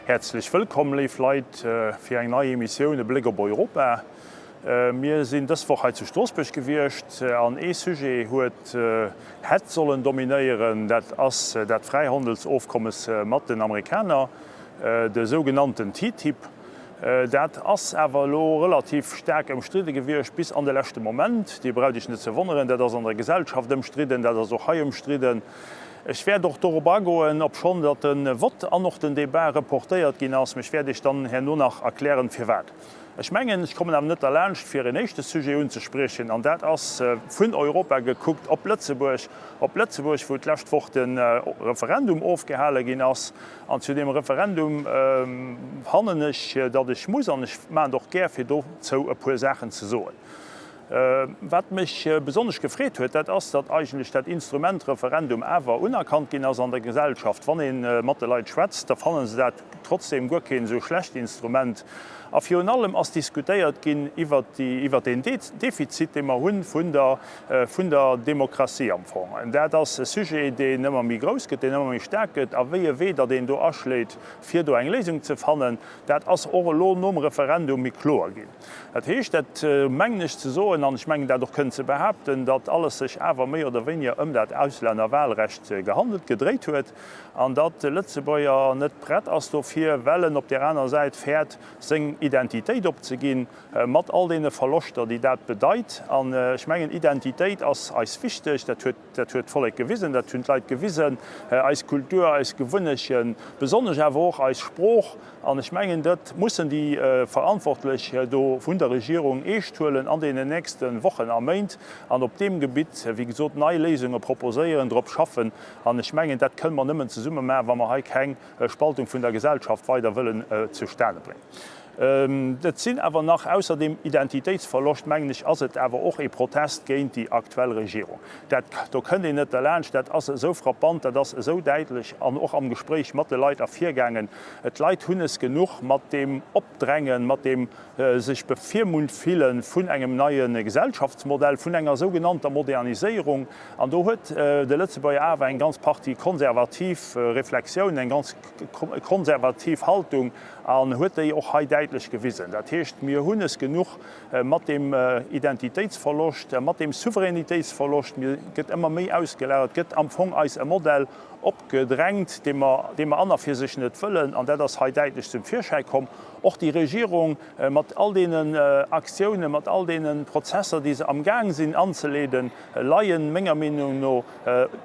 Häerzlech wëllkomm, léif Leit, fir eng nei Emissioun E Bléck op Europa. Mir sinn dës Woch hei zu Stroossbuerg gewiescht an ee Sujet huet, hätt sollen dominéieren, dat ass dat Fräihandelsofkommes mat den Amerikaner, de sougenannten TTIP. Dat ass awer elo relativ staark ëmstridde gewiescht bis an de leschte Moment. Dir braucht Iech net ze wonneren, dat ass an der Gesellschaft ëmstridden, dat ass och hei ëmstridden. Ech wäert och dorop agoen, obschonn datt de Vott an och den Débat reportéiert ginn ass, mä ech wäert Iech dann herno nach erklären, firwat. Ech mengen, ech kommen awer net derlaanscht, fir en éischte Sujet unzespriechen, an dat ass vun Europa gekuckt op Lëtzebuerg, op Lëtzebuerg, wou d'lescht Woch de Referendum ofgehale ginn ass. An zu deem Referendum fannen ech, datt ech muss, an ech maachen et och gär, fir dozou e puer Saachen ze soen. Wat mech besonnesch gefreet huet, dat ass, datt eigentlech dat Instrument Referendum awer unerkannt ginn ass an der Gesellschaft. Wann ee mat de Leit schwätzt, da fanne se dat trotzdem guer keen esou schlecht Instrument. A virun allem ass diskutéiert ginn iwwert déi, iwwert deen Defizit, dee mer hunn vun der, vun der Demokratie am Fong. Dat ass e Sujet, deen ëmmer méi grouss gëtt, deen ëmmer méi staark gëtt. A wéi e Wee datt een do aschléit, fir do eng Léisung ze fannen, dat ass och elo nom Referendum méi kloer ginn. Dat heescht, dat mengen ech ze soen, an ech mengen dat och kënnen ze behaapten, datt alles sech awer méi oder wéiniger ëm dat Auslännerwahlrecht gehandelt, gedréit huet, an datt de Lëtzebuerger net prett ass dofir, well en op där aner Säit fäert, seng Identitéit opzeginn, mat all deene Verloschter, déi dat bedeit. An ech mengen, Identitéit ass eis wichteg, dat huet. Dat huet d'Vollek gewisen, dat hunn d'Leit gewisen, eis Kultur, eis Gewunnechen, besonnesch awer och eis Sprooch. An ech mengen, dat mussen déi Verantwortlech do vun der Regierung eescht huelen an deenen nächste Wochen a Méint an op deem Gebitt, wéi gesot, nei Léisunge proposéieren, drop schaffen. An ech mengen, dat kënne mer nëmmen zesumme maachen, wa mer hei keng Spaltung vun der Gesellschaft weider wëllen zustane bréngen. Et sinn awer nach, ausser dem Identitéitsverloscht, mengen ech, ass et awer och ee Protest géint déi aktuell Regierung. Dat, do kënnt een net derlaanscht, dat ass esou frappant, dat ass esou däitlech an och am Gespréich mat de Leit ervirgaangen. D'Leit hunn es genuch mat deem Opdrängen, mat deem sech bevirmunnt fille vun engem neie Gesellschaftsmodell, vun enger sougenannter Moderniséierung. An do huet de Lëtzebuerger awer eng ganz Partie konservativ Reflexiounen, eng ganz konservativ Haltung an huet déi och hei däitlech gewisen. Dat heescht, mir hunn es genuch mat deem Identitéitsverloscht, mat deem Souveränitéitsverloscht. Mir gëtt ëmmer méi ausgelagert, et gëtt am Fong eis e Modell opgedrängt, dee mer, dee mer an a fir sech net wëllen. An dat ass hei däitlech zum Virschäi komm. Och déi Regierung mat all deenen Aktiounen, mat all deene Prozesser, déi se amgaang sinn anzeleeden, leien menger Meenung no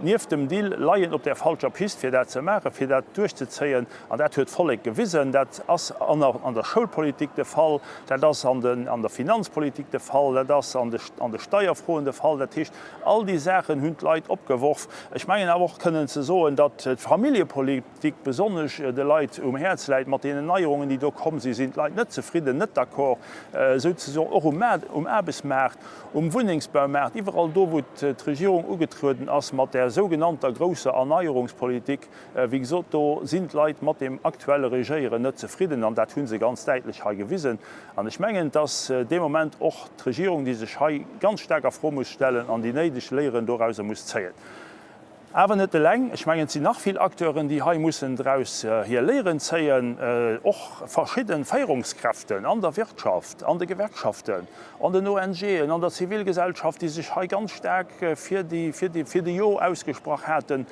nieft dem Deal, leien op där falscher Pist, fir dat ze maachen, fir dat duerchzezéien. An dat huet d'Vollek gewisen. Dat ass an der Schoulpolitik de Fall, dat ass an der Finanzpolitik de Fall, dat ass an de Steierfroen de Fall. Dat heescht, all déi Saachen hunn d'Leit opgeworf. Ech mengen awer och kënnen ze soen, datt d'Familljepolitik besonnesch de Leit um Häerz läit. Mat deenen Neierungen, déi do komm sinn, sinn d'Leit net zefridden, net d'accord, souzesoen och um Aarbechtsmaart, um Wunnengsbaumaart, iwwerall do, wou d'Regierung ugetrueden ass mat där sougenannter grousser Erneierungspolitik. Wéi gesot, do sinn d'Leit mat deem aktuelle Regéieren net zefridden an dat hu se ganz däitlech hei gewisen. An ech mengen, et ass dee Moment och d'Regierung, déi sech hei ganz staark a Fro muss stellen an déi néideg Léieren dorauser muss zéien. Awer net eleng. Ech mengen, et sinn nach vill Acteuren, déi hei mussen draus hir Léieren zéien, och verschidde Féierungskräften an der Wirtschaft, an de Gewerkschaften, an den ONGen, an der Zivilgesellschaft, déi sech hei ganz staark fir de Jo ausgesprach haten.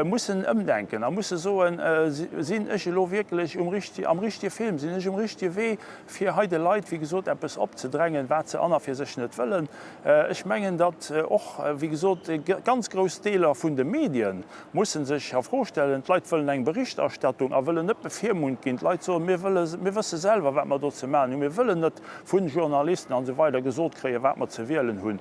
Mussen ëmdenken a musse soen, Sinn ech elo wierklech um am richtege Film, sinn ech um richtege Wee, fir hei de Leit, wéi gesot, eppes opzedrängen, wat se an a fir sech net wëllen? Ech mengen, datt och, wéi gesot, ganz grouss Deeler vun de Medie musse sech a Fro stellen. D'Leit wëllen eng Berichterstattung a wëllen net bevirmunnt ginn. D'Leit soen, Mir wëlle, mir wësse selwer, wat mer do ze maachen hunn. Mir wëllen net vu Journalisten an esou weider gesot kréien, wat mer ze wielen hunn.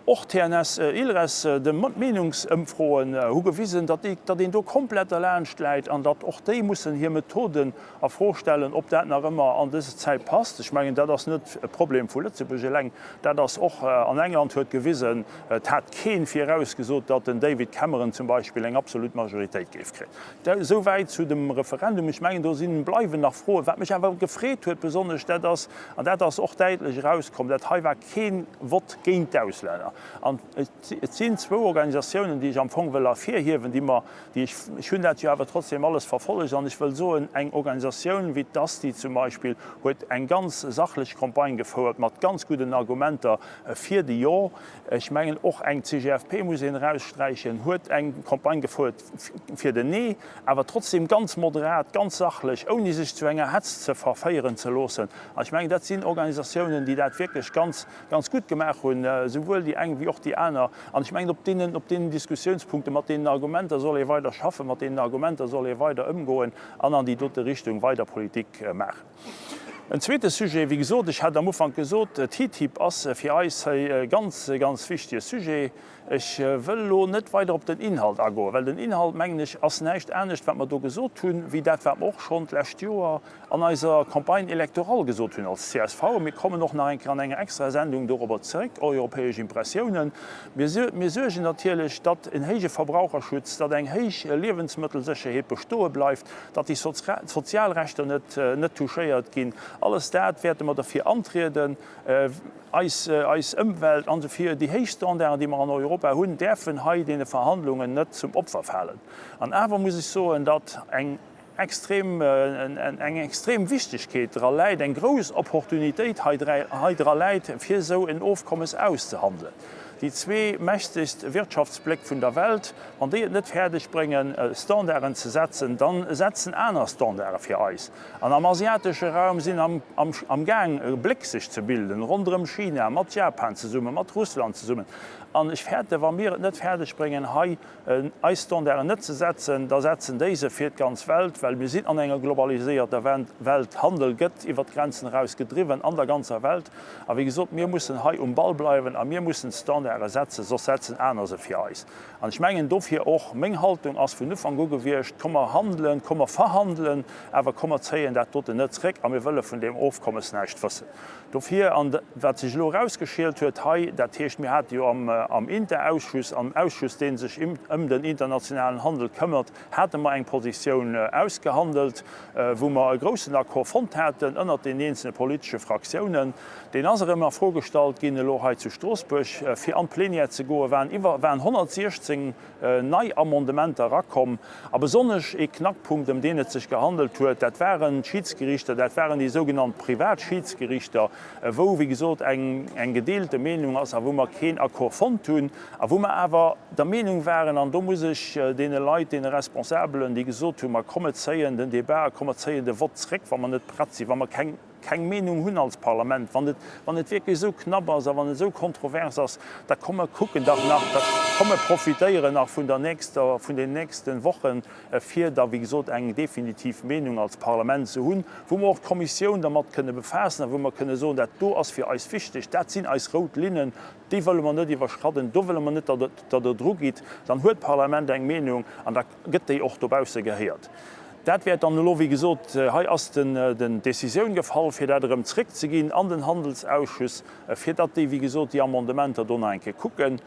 Och TNS Ilres, de Meenungsëmfroen hu gewisen, datt een do komplett derlaanscht läit an datt och déi mussen hir Methoden a Fro stellen, ob dat nach ëmmer an dës Zäit passt. Ech mengen, dat ass net e Problem vu Lëtzebuerg eleng, dat ass och an England huet gewisen, et hat kee virausgesot, datt den David Cameron zum Beispill eng absolut Majoritéit géif kréien. Esou wäit zu dem Referendum. Ech mengen, do sinn, bleiwen nach Froen. Wat mech awer gefreet huet besonnesch, dat ass, an dat ass och däitlech erauskomm, dat hei war kee Vott géint d'Auslänner. An et sinn zwou Organisatiounen, déi ech am Fong wëll ervirhiewen, déi mer, déi ech, ech hunn dat jo awer trotzdem alles verfollegt, an ech wëll soen, eng Organisatioun wéi d'ASTI zum Beispill huet eng ganz sachlech Campagne gefouert mat ganz gudden Argumenter fir de Jo. Ech mengen, och eng CGFP muss een eraussträichen, huet eng Campagne gefouert fir den Nee, awer trotzdem ganz moderat, ganz sachlech, ouni sech zu enger Hetz ze verféieren ze loossen. An ech mengen, dat sinn Organisatiounen, déi dat wierklech ganz, ganz gutt gemaach hunn, souwuel déi eng wéi och déi aner. An ech mengen, op deenen, op deenen Diskussiounspunkten, mat deenen Argumenter soll ee weider schaffen, mat deenen Argumenter soll ee weider ëmgoen an an déi dote Richtung weider Politik maachen. En zweete Sujet, wéi gesot, ech hat am Ufank gesot, TTIP ass fir eis hei e ganz, ganz wichtige Sujet. Ech wëll elo net weider op den Inhalt agoen, well den Inhalt, mengen ech, ass näischt anescht, wat mer do gesot hunn, wéi dat, wat mer och schonn d'lescht Joer an eiser Campagne électorale gesot hunn als csv. Mir kommen och nach eng Kéier an enger extraer Sendung dorobber zeréck, Europäesch Impressiounen. Mir suergen natierlech, datt en héije Verbraucherschutz, datt eng héich Liewensmëttelsécherheet bestoe bleift, datt déi sozial Rechter net touchéiert ginn. Alles dat wäerte mer derfir antrieden. Eis Ëmwelt an esou vir, déi héich Standarden, déi mer an Europa hunn, däerfen hei deene Verhandlungen net zum Opfer falen. An awer muss ech soen, datt eng extrem, eng extrem Wichtigkeet dra läit, eng grouss Opportunitéit hei dra läit, fir esou en Ofkommes auszehandelen. Déi zwee mächtegst Wirtschaftsbléck vun der Welt, wann déi et net fäerdeg bréngen, Standarden ze setzen, da setzen aner Standarde fir eis. An am asiatesche Raum sinn am Gaang Bléck sech ze bilden, ronderëm China, mat Japan zesummen, mat Russland zesummen. An ech fäerte wa mir et net fäerdeg bréngen, hei eis Standarden net ze setzen, da setzen déi se fir d'ganz Welt, well mir sinn an enger globaliséierter Welt. Handel gëtt iwwert d'Grenzen eraus gedriwwen an der ganzer Welt. A wéi gesot, mir mussen hei um Ball bleiwen a mir mussen d'Standarde setzen, soss setzen aner se fir eis. An ech mengen dofir och, meng Haltung ass vun Ufank u gewiescht, Komm mer handelen, komm mer verhandelen, awer komm mer zéien dat doten net zréck a mir wëlle vun deem Ofkommes näischt wëssen. Dofir, an wat sech elo erausgeschielt huet hei, dat heescht, mir hate jo am INTA-Ausschuss, am Ausschuss, dee sech ëm den internationalen Handel këmmert, hate mer eng Positioun ausgehandelt, wou mer e groussen Accord fonnt haten ënnert den eenzelne politesche Fraktiounen. Deen ass erëm a Fro gestallt ginn elo hei zu Stroossbuerg. Fir an d'Plenière ze goen, waren iwwer, waren 116 nei Amendementer erakomm. A besonnesch ee Knackpunkt, ëm deen et sech gehandelt huet, dat waren d'Schidsgerichter, dat waren déi sougenannt privat Schidsgerichter, wou, wéi gesot, eng gedeelte Meenung ass a wou mer keen Accord fonnt hunn a wou mer awer der Meenung waren, an do muss ech deene Leit, deene Responsabelen, déi gesot hunn, ma komm et zéien den Débat a komm mer zéien de Vott zréck, wa mer net prett sinn, wa mer keng. keng Meenung hunn als Parlament, wann et, wann et wierklech esou knapp ass a wann et esou kontrovers ass, da komm mer kucken dach nach, da komm mer profitéieren nach vun der nächster, vun den nächste Wochen, fir da, wéi gesot, eng definitiv Meenung als Parlament ze hunn, wou mer och d'Kommissioun dermat kënne befaassen a wou mer kënne soen, dat do ass fir eis wichteg, dat sinn eis rout Linnen, déi wëlle mer net iwwerschradden, do wëlle mer net, datt Der dru gitt. Dann huet d'Parlament eng Meenung an da gëtt déi och dobausse gehéiert. Dat wäert dann elo, wéi gesot, hei ass den d'Décisioun gefall, fir dat erëm zréckzeginn an den Handelsausschuss, fir datt déi, wéi gesot, déi Amendementer do nach eng Kéier kucken.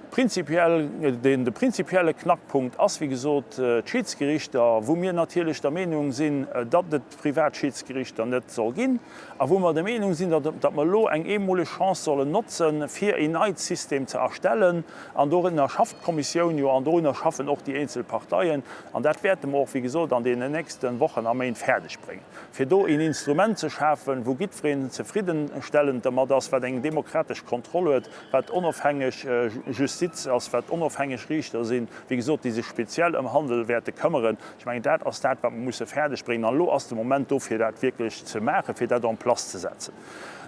Prinzipiell, den de prinzipielle Knackpunkt ass, wéi gesot, d'Schiedsgerichter, wou mir natierlech der Meenung sinn, datt et privat Schiedsgerichter net soll ginn a wou mer der Meenung sinn, datt mer elo eng eemoleg Chance sollen notzen, fir een neit System ze erstellen. An dorunner schafft d'Kommissioun jo an dorunner schaffen och déi eenzel Parteien. An dat wäerte mer och, wéi gesot, an deenen nächste Wochen a Méint fäerdegbréngen, fir do een Instrument ze schafen, wou jiddwereen zefriddenstellend dermat ass, wat eng demokratesch Kontroll huet, wat onofhängeg Justiz ass, wat onofhängeg Riichter sinn, wéi gesot, déi sech speziell ëm Handel wäerte këmmeren. Ech mengen, dat ass dat, wat mer musse fäerdegbréngen. An elo ass de Moment do, fir dat wierklech ze maachen, fir dat en place ze setzen.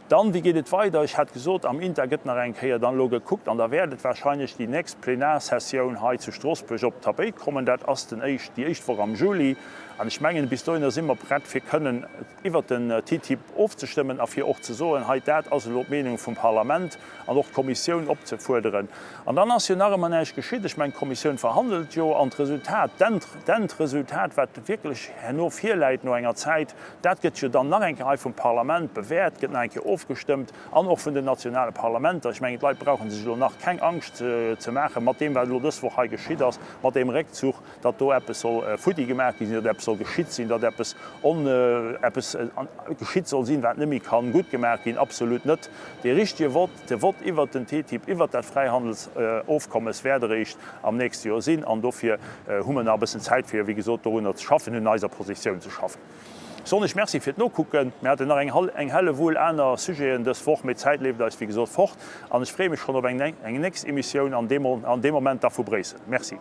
Dann, wéi geet et weider? Ech hat gesot, am INTA gëtt nach eng Kéier dann elo gekuckt an da wäert et wahrscheinlech déi nächst Plenarsessioun hei zu Stroossbuerg op d'Tapéit kommen. Dat ass den éischt, déi éischt Woch am Juli. An ech mengen, bis dohinner si mer prett, fir kënnen iwwert den TTIP ofzestëmmen a fir och ze soen, hei, dat ass elo d'Meenung vum Parlament an och d'Kommissioun opzefuerderen. An dann ass jo nach ëmmer näischt geschitt. Ech mengen, d'Kommissioun verhandelt jo an d'Resultat, d'Endresultat, wat wierklech herno virläit no enger Zäit, Dat gëtt jo dann nach eng Kéier hei vum Parlament bewäert, gëtt nach eng Kéier ofgestëmmt an och vun den nationale Parlamenter. Ech mengen, d'Leit brauche sech elo nach keng Angscht ze maachen, mat deem, wat elo dës Woch hei geschitt ass, mat deem Réckzuch, datt do eppes soll futti gemaach gi sinn, datt eppes soll. soll geschitt sinn, datt eppes on, eppes geschitt soll sinn, wat net méi kann gutt gemaach ginn. Absolut net. Dee richtige Vott, de Vott iwwert den TTIP, iwwert dat Fräihandelsofkommes wäert eréischt am nächste Joer sinn. An dofir hu mer nach e bëssen Zäit, fir, wéi gesot, dorunner ze schaffen, un eiser Positioun ze schaffen. Soen ech Merci fir d'Nokucken. Mir haten nach eng Hellewull aner Sujeten dës Woch, mee d'Zäit leeft eis, wéi gesot, fort. An ech freeë mech schonn op eng nächst Emissioun an deem Moment da vu Bréissel. Merci.